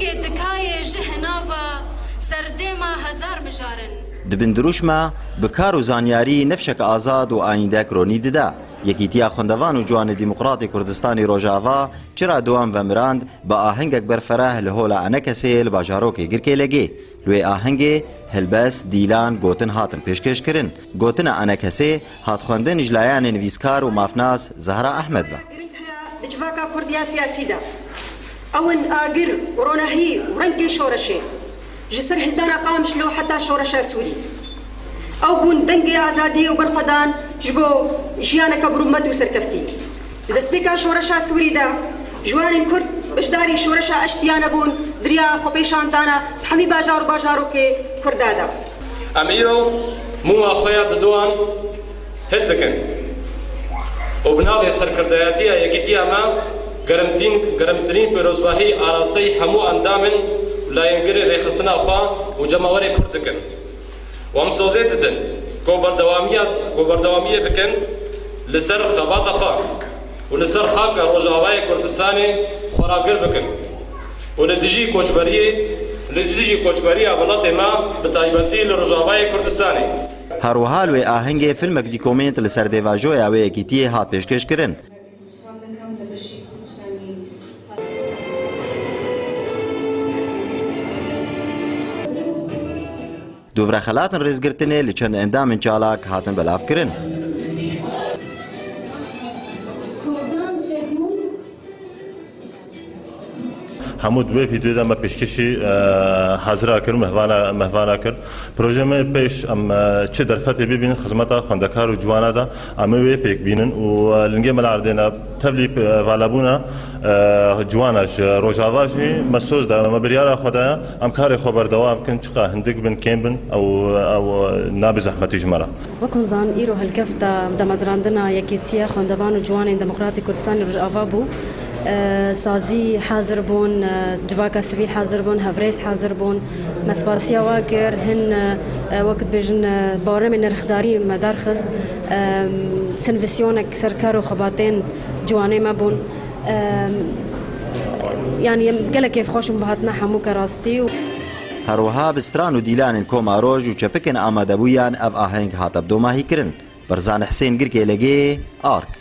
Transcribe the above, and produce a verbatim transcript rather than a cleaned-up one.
Dikayê ji hinava serdêma hezar mijarin. Di bin dirûşma bi kar û zanyarî nifşek azad û ayîndek ronî dida. Yekîtiya Xwendevan û Ciwanê Demokratê Kurdistanê Rojava çira dewam vemirand, bi ahengek berfereh li hola Enekesê li bajarokê Girkê Legê. Li wê ahengê helbest, dîlan, gotin hatin pêşkêş kirin. Gotina Enekesê hat xwendin ji layanê nivîskar û mafnas Zehra Ehmed ve. Girîng heye di civaka Kurd ya siyasî de. Ew in agir û ronahî û rengê şoreşê. Ji ser hildana Qamişlo heta şoreşa Sûrî. Ew bûn dengê azadiyê û berxwedan ji bo jiyaneke bi rûmet û serkeftî. Di destpêka şoreşa Sûrî de, ciwanên Kurd beşdarî şoreşa eştiyane bûn, di riya xwepêşandana di hemî bajar û bajarokê Kurda de. Em îro mûma xwe ya didoyan hildikin û bi navê serkirdayetiya Yekîtiya me germtîn-, germtirîn pîrozbahî arasteyî hemû endamên û layengirê rêxistina xwe û cemawerê Kurd dikin. Û em sozê didin ku berdewamiya, ku berdewamiyê bikin li ser xebata xwe û li ser xaka Rojavayê Kurdistanê xwe ragir bikin û li dijî koçberiyê, li dijî koçberiya welatê me bi taybetî li Rojavayê Kurdistanê. Her wiha li wê ahengê filmek dîkomênt li ser dêvajoya wê yekîtiyê hat pêşkêş kirin. Dûvre xelatin rêzgirtinê li çend endamên çalak hatin belavkirin. Hemû di wê vîdeoyê de me pêşkêşî, e, hazira kir, mehvana, mehvana kir. Proje me pêş em, e, çi derfetê bibînin xizmeta xwendekar û ciwana de, em ê wê pêk bînin û, e, lingê me li erdê ne. Tevlî, e, valabûna, e, ciwana ji Rojava jî me soz da, me biryara xwe da, em karê xwe berdewam bikin, çiqa hindik bin, kêm bin, ew, ew nabe zehmetî ji me re. Wek hûn zanin, îro helkefta damezrandina Yekîtiya Xwendevan û Ciwanên Demokratî Kurdistanê Rojava bû. E, sazî hazir bûn, e, civaka sivîl hazir bûn, hevrêz hazir bûn. Me spasiya wa kir, hin, e, e, wek dibêjin, e, baremê nirxdarî me derxist. E, sinvisyonek ser kar û xebatên ciwanê me bûn. E, yanî em gelek kêfxweş bûn bi hatina hemû ke rastî û Her wiha bi stran û dîlanên Koma Roj û çepikên amadebûyan ev aheng hate bi domahî kirin. Berzan Hisên, Girkê Legê, Ark.